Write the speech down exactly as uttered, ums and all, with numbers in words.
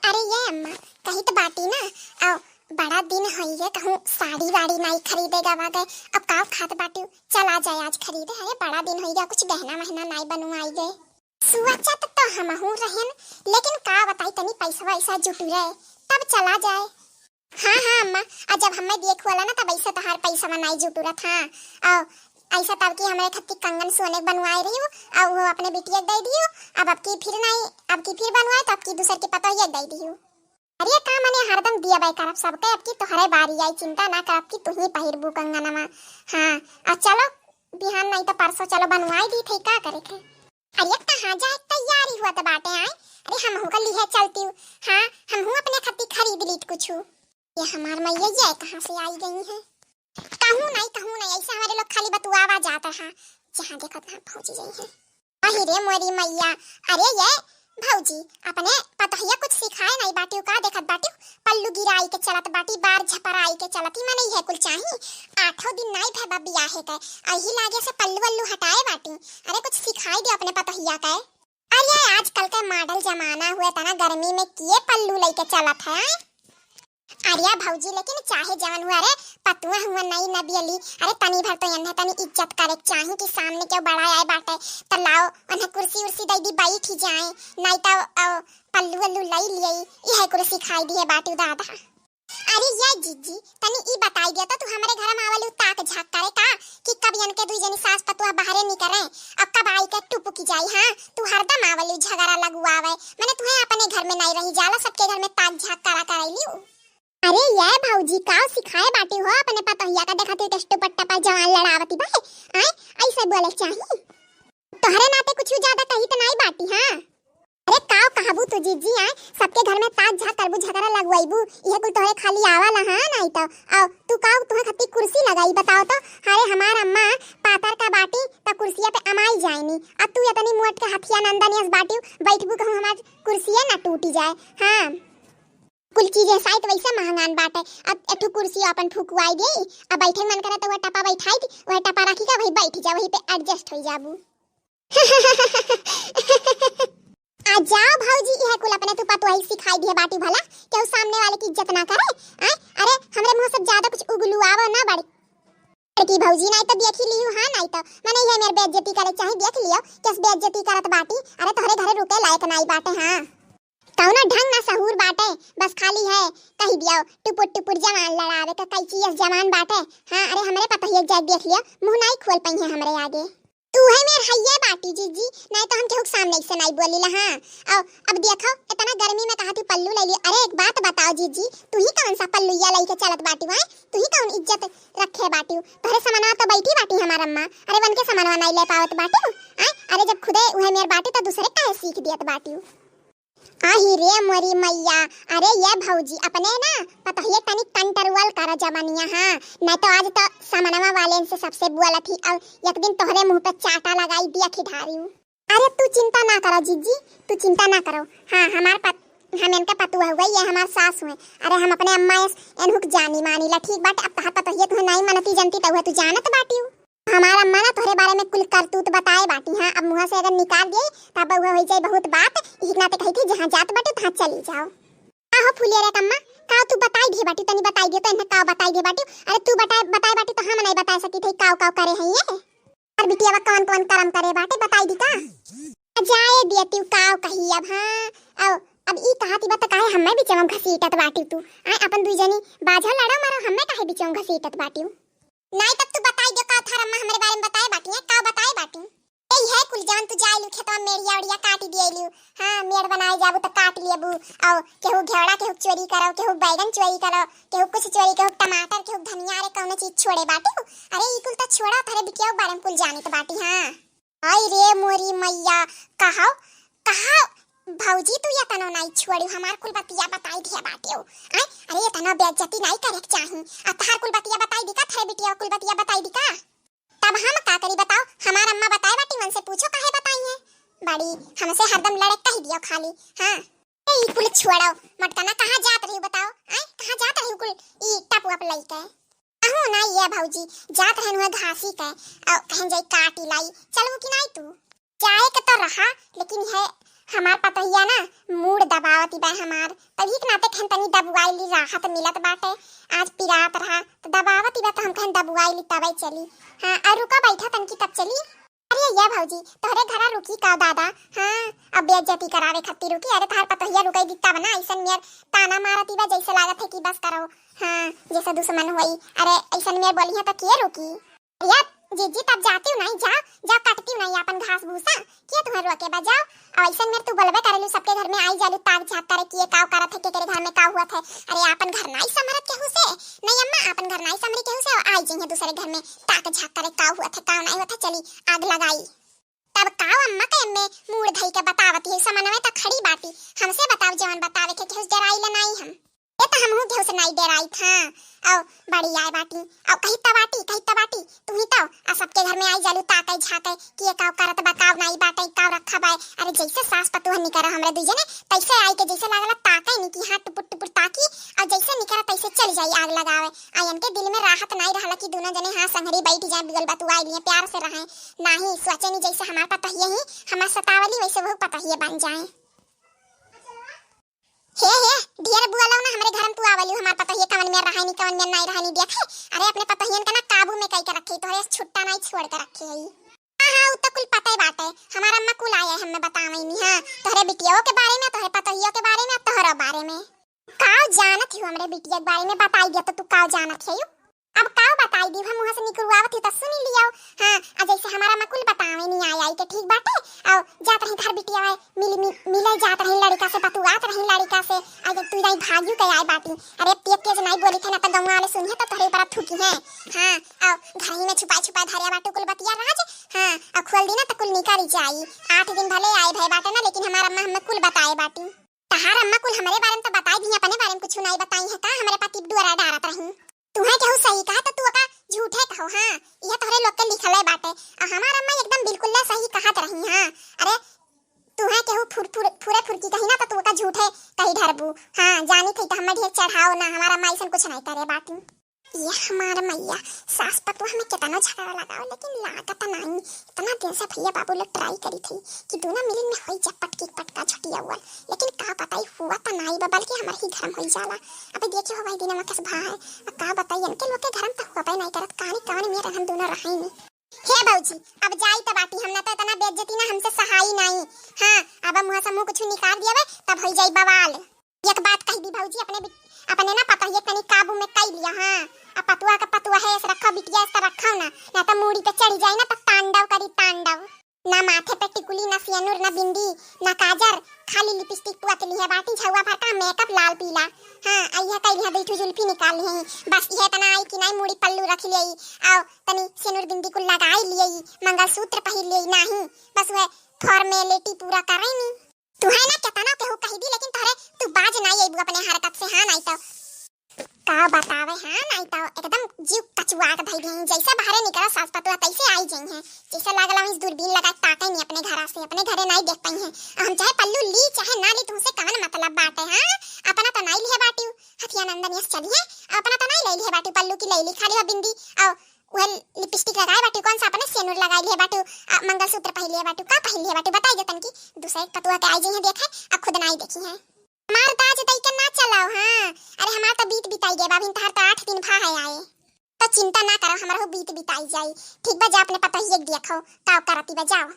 अरे ये अम्मा, कही तो बाटी ना, अब बड़ा दिन होइए, कहूँ साड़ी वाड़ी नाई खरीदे गवा गए, अब काव खात बाटी, चला जाए आज खरीदे। अरे बड़ा दिन होइए, कुछ गहना वहना नाई बनवाई गए। सोचत तो हमहू रहेन, लेकिन का बताई, तनी पैसा वैसा जुटू रहे, तब चला जाए। हाँ, हाँ, अम्मा, आ जब हमें देख वाला ना, तब ऐसा तोहार पैसा में नाई जुटू रहा था। और ऐसा तब की हमारे खत्ती कंगन सोने के बनवाए रही हो, और वो अपने बिटिया के दे दियो। अब, अब की फिर नाई, अब की फिर बनवाए, तो अब की दूसर के पतोहिया के दे दियो। अरे का मने हरदम दिया बाई करब सबके, अब की तोहरे बारी आई, चिंता ना करब कि तुही पहिरबू कंगनवा। हाँ, आ चलो बिहान नाई तो परसों चलो बनवाई दी थे, का करे थे। अरे कहाँ जाए तैयारी हुआ तो बाटे आए। अरे हमहू का लिहे चलती हूँ। हाँ, हमहू अपने खत्ती खरीद लीत कुछ। ये हमार मैया ये कहाँ से आई गई है? कहूँ नहीं, कहूँ नहीं, ऐसे हमारे लोग खाली बतुआवा जाता है। जहाँ देखो तहाँ पहुँची गई है। अहि रे मोरी मैया, अरे ये भौजी, अपने पतोहिया कुछ सिखाए नहीं बाटियो का, देखत बाटियो पल्लू गिराई के चलत बाटी, बार झपराई के चलत ही, मने ये कुल चाही। आठों दिन नहीं भे बा बियाहे के, अही लागे से पल्लू वल्लू हटाए बाटी। अरे कुछ सिखाई दे अपने पतोहिया के। अरे आजकल के मॉडल जमाना हुए तना गर्मी में किए पल्लू लेके चलत है। अरे भौजी, लेकिन चाहे जवन हुआ रे, पतुआ हुआ नई नबियली, अरे तनी भर तो एन्हे तनी इज्जत करे के चाही कि सामने केहू बड़ा आए बाटे, त लाओ उन्हें कुर्सी उर्सी दे दी, बैठ ही जाए, नहीं तो, अ, पल्लू वल्लू लई लिये, इहे कुर्सी खाई दिए बाटू दादा। अरे ये जीजी, तनी ई बताई दिया तो तू हमरे घर में आवलू ताक झाक करे का, कि कब इनके दुई जनी सास पतुआ बाहरे निकरे, और कब आई के टुपुकी जाई। हाँ, तू हरदम आवलू झगड़ा लगुआवे, मने तुहे अपने घर में नहीं रही जाला, सबके घर में ताक झाक करा करैली। अरे ये भौजी, काव सिखाए बाटी हो अपने पतोहिया का, देखत ही टेस्टो पट्टा पर जवान लड़ावती बा। आए, ऐसे बोले चाही। तोहरे नाते कुछ ज्यादा कही तो नहीं बाटी, हाँ? अरे काव कहबू तू जीजी, आए सबके घर में ताक झाक करबू, झगड़ा लगवाइबू, इहे कुल तोहरे खाली आवाला, हाँ? नहीं तो आओ तू काव तुहे खत्ती कुर्सी लगाई, बताओ तो। अरे हमार अम्मा पातर का बाटी, त कुर्सिया पे अमाई जाएनी, अब तू इतनी मोट के हथिया नंदन यस बाटी, बैठबू कहूँ हमार कुर्सिया ना टूटी जाए, हाँ? कुल चीजें साइत वैसे महंगान बाटे। अब एठू कुर्सी अपन फुकवाई देई, अब बैठे मन करे तो वह टपा बैठाई दी, वह टपा रखी का वही बैठ जा, वही पे एडजस्ट हो जाबू। आ जाओ भौजी, यह कुल अपने तू पतोही सिखाई दिए बाटी भला, केहू सामने वाले की इज्जत ना करे। आ, अरे हमरे मुंह से ज्यादा कुछ उगलू आवो ना बड़ी। लड़की भौजी नाई तो देख ही लियो, हाँ नाई तो मने ये मेर बेइज्जती करे चाहे देख लियो, किस बेइज्जती करत बाटी। अरे तोहरे घरे रुके लायक नाई बाटे, हाँ। कौनो ढंग ना सहूर बाटे, बस खाली है कही दियो टुपुर टुपुर जवान लड़ावे का कैची यस जवान बाटे। हाँ, अरे हमरे पतोहिया जाए देख लियो, मुंह नाई खोल पइहे हमरे आगे। तू है मेर हइये बाटी जीजी, नाई तो हम केहू के सामने से नाई बोली ला। हाँ, आओ अब देखो इतना गर्मी में कहा तू पल्लू ले लियो। अरे एक बात बताओ जीजी, तू ही कौन सा पल्लुया लई के चलत बाटी, आए तू ही कौन इज्जत रखे बाटी? तोहरे समनवा तो बैठी बाटी हमार अम्मा, अरे वन के समनवा नाई ले पावत बाटी। आए अरे जब खुदे उहे मेर बाटी तो दूसरे काहे सीख दियत बाटी? आही रे मोरी मैया, अरे ये भौजी, अपने ना पतोहिए तनी कंट्रोल करा जवानिया, हाँ, नहीं तो आज तो समनवा वाले से सबसे बोलत ही, और एक दिन तोहरे मुंह पे चाटा लगाई दिया खिधारी। अरे तू चिंता ना करो जीजी, तू चिंता ना करो। हाँ, हमार पत-, हम इनका पतुआ हुआ, ये हमार सास हुए। अरे हम अपने अम्मा यस एनहुक जानी मानी ला, ठीक बाटे। अब तहार पतोहिए तुहे नाई मनती जनती, तउहे तू जानत बाटियो। हमार अम्मा ना तोहरे बारे में कुल करतूत बताए बाटी, हाँ, अब मुँह से अगर निकाल दिए, तब उहे हो जाए बहुत बात। इही के नाते कही थी, जहाँ जात बाटू, तहाँ चली जाओ। का हो फुलिया रे कम्मा, का तू बताई दिए बाटी, तनी बताई दिए तो, इन्हें का बताई दिए बाटी? अरे तू बताए, बताए बाटी तो हम नहीं बता सकी थे, काव काव करे हैं ये। और बिटिया कौन कौन करम करे बाटे, बताई दी का? आ जाए दिया तू काव कही अब, हाँ, अब, अब ई कहा थी बात तो काहे हमें बिचवा घसीटत बाटी तू? आए अपन दुई जनी बाझा लड़ो मारो, हमें काहे बिचवा घसीटत बाटी? नाई तब तू बताई दे का थार अम्मा हमरे बारे में बताए बाटी है, का बताए बाटी? ए है कुल जवन तू जाए लू खेतवा मेड़िया उड़िया काटी दिए लू। हाँ, मेड़ बनाए जाबू तो काट लेबू। और केहू घेवड़ा केहू चोरी करो, केहू बैगन चोरी करो, केहू कुछ चोरी, केहू टमाटर, केहू धनिया, रे कौनो चीज छोड़े बाटी। अरे ई कुल तो छोड़ा, थारे बिटिया बारे में कुल जानित बाटी। हाँ। आई रे मोरी मैया, कहाओ, कहाओ, भौजी तू या तनो नाई छोड़ू, हमार कुल बतिया बताई दिया बाटियो। आय, अरे ये तनो बेइज्जती नाई करे के चाही। आ तहार कुल बतिया बताई दी का, थारे बिटिया कुल बतिया बताई दी का? तब हम का करी बताओ, हमार अम्मा बताए बाटी, मन से पूछो काहे बताई है। बड़ी हमसे हरदम लड़े कही दियो खाली। हाँ। ए, ई कुल छोड़ो, मटकना कहाँ जात रही बताओ? आय, कहाँ जात रही कुल ई टप वप लई के? कहूँ ना ये भौजी, जात रहन हुए घासी के, और कहें जाई काटी लाई, चलबू कि नाई तू? जाए के तो रहा, लेकिन है हमार पतोहिया ना मूड़ दबावती बा हमार, तभी के नाते कहन तनी दबुआइली राहत मिलत बाटे। आज पिरात रहा त दबावती बा त हम कहन दबुआइली तबे चली। हाँ, और रुका बैठा तनकी तब चली। अरे या भौजी, तोहरे घरा रुकी का दादा? हाँ, अब बेइज्जती करावे खातिर रुकी? अरे तोहार पतोहिया रुकई दी तब ना, ऐसन मेर ताना मारती बा जैसे लागत है कि बस करो। हाँ, जैसे दुश्मन होई। अरे ऐसन मेर बोली है त के रुकी? या जीजी, तब जाती हूँ नहीं, जाओ, जाओ, काटती हूँ नहीं अपन घास भूसा, के तुम्हें रोके बा, जाओ। और ऐसन मेर तू बोलबे करेलू, सबके घर में आई जालू ताक झाँक करे कि ये काव करत है, के तेरे घर में काव हुआ है। अरे अपन घर नाई समरत केहू से, नहीं अम्मा, अपन घर नाई समरी केहू से, और आई जइहे दूसरे घर में ताक झाँक करे काव हुआ है, काव नहीं हुआ है, चली आग लगाई। तब काव अम्मा के एम्मे मूड़ धई के बतावती है, समनवे त खड़ी बाटी, हमसे बताव जवन बतावे के, केहू से डराई ले नाई हम। ये तो हमहू केहू से नाई डेराई था। औ बड़ी आए बाटी, औ कही त बाटी, कही त बाटी, तू ही तो आ सबके घर में आई जालू ताके झाके कि ये काव करत बा, काव नाई बाटे, काव रखा बाय। अरे जैसे सास पतोह निकरा हमरे दुई जने, तैसे आई के जैसे लागला ताके नी कि हाँ टुपुर टुपुर ताकी, और जैसे निकरा तैसे चल जाई आग लगावे। आ इनके दिल में राहत नाई रहला कि दोनों जने हाँ संघरी बैठ जाए, बिगल बतुआ लिए प्यार से रहे। नाही सोचे नी जैसे हमार पतोहिए ही हमार सतावली वैसे वो पतोहिए बन जाए। हे, हे, ढेर बुआलो ना, हमरे घर में तू आवलियो, हमार पतोहिए कवन में रहनी, कवन में नहीं रहनी, देखे। अरे, अपने पतोहियन के ना काबू में कई के रखे, तोहरे से छुट्टा नहीं छोड़ के रखे है। हाँ, हाँ, उ तो कुल पता ही बाटे, हमार अम्मा कुल आए, हमें बतावे नहीं, हाँ, तोहरे बिटियों के बारे में, तोहरे पतोहियों के बारे में, तोहरो बारे में। काव जानत ही हमरे बिटिया के बारे में, बताई दिया तो तू काव जानत है यू? अब काव बताई दी, हम वहाँ से निकलवावत ही त सुनी लियो। हाँ, आ जैसे हमार अम्मा कुल बतावे नहीं आई आई के, ठीक बाटे। और जात रही घर बिटिया आए, मिल, मिल, मिले जात रही लड़का से, बतुआत रही लड़का से। आ जब तू जाई भागियो के आए बाटी। अरे तेज तेज नहीं बोली थे ना तो गाँव वाले सुनिए तो तोहरे ऊपर थूकी है। हाँ, और घर ही में छुपाए छुपाए धरे बाटू कुल बतिया राज। हाँ, और खोल दी ना तो कुल निकल जाई। आठ दिन भले आए भय बाटे ना, लेकिन हमार अम्मा हमें कुल बताए बाटी। तहार अम्मा कुल हमरे बारे में तो बताई दी, अपने बारे में कुछ नहीं बताई है का? हमरे पति डोरा डारत रही। तुहे केहू सही कहा तो तू ओका झूठे कहो। हाँ, यह तोहरे लोग के लिखले बाटे। आ हमार अम्मा एकदम बिल्कुल ले सही कहत रही। हाँ, अरे तुहे केहू फुर, फुर, फुरे फुरकी कही ना तो तू ओका झूठे कही ढरबू। हाँ, जानी थी तो हमें ढेर चढ़ाओ ना, हमार अम्मा ऐसन कुछ नहीं करे बाटी। ये हमार मैया, सास पतोह में केतनो झगड़ा लगाओ, लेकिन लागत नाई। इतना दिन से भैया बाबू लोग ट्राई करी थी कि दोनों मिलिन में होई जा पटकी पटका छुटिया हुआ, लेकिन का बताई, हुआ त नाई बा, बल्कि हमार ही घर में होई जाला। अबे देखियो हो भाई, दिनवा कस भा है, अब का बताई, इनके लोग के घर में तो हुआ नहीं करत, कानी कानी में रहन दोनों रहे नहीं। हे भौजी, अब जाई त बाटी, हम ना तो इतना बेइज्जती ना हमसे सहाई नाई। हाँ, अब मुँह से मुँह कुछ निकाल दिया तब होई जाई बवाल। एक बात कह दी भौजी, अपने बिट-, अपने ना पतोहिए तनी काबू में कई लिया। हाँ, अब पतुआ का पतुआ है, ऐसे रखो बिटिया, ऐसे रखो ना, ना तो मूड़ी पे चढ़ी जाए ना तो तांडव करी तांडव। ना माथे पे टिकुली, ना सियनुर, ना बिंदी, ना काजर, खाली लिपस्टिक पुअत ली है बाटी, झउआ भर का मेकअप लाल पीला। हाँ, आ यह कई लिया, दुई ठो जुल्फी निकाल ली है, बस यह तना आई कि नाई मूड़ी पल्लू रख ले, आओ तनी सियनुर बिंदी कुल लगाई लिए, मंगलसूत्र पहिर लिए, नाही बस वह फॉर्मेलिटी पूरा करे नी। तुहे ना केतना केहू कह दी, लेकिन तोहरे तू बाज नाई अइबू अपने हरकत से, हाँ, नाई तो का बतावे, हाँ, नाई तो एकदम जीव कचुआ के धई देही। जैसे बाहरे निकला सास पतोह तैसे आई जइहे, जैसे लागला वहीं से दूरबीन लगा के ताके नहीं अपने घरा से, अपने घरे नाई देख पाई है। हम चाहे पल्लू ली चाहे ना ली, तुमसे कवन मतलब बाटे, हाँ? अपना तो नाई लिहे बाटी, हथिया नंदन यस चली है, अपना तो नाई ले लिहे बाटी पल्लू की, ले ली खाली वह बिंदी और वह लिपस्टिक लगाए बाटू, कौन सा अपने सेनुर लगाई लिए बाटू, आ, मंगलसूत्र पहन लिए बाटू, का पहन लिए बाटू, बताई जतन की दूसरे पतुआ के आई जइहे देखे, आ खुद नाई देखी है। हमार दाज दई के ना चलाओ, हाँ, अरे हमार तो बीत बिताई गए बाबिन, तहार तो आठ दिन भा है आए, तो चिंता ना करो, हमार हो बीत बिताई जाई। ठीक बा, जा अपने पतोहिए के देखो, का करती बा, जाओ।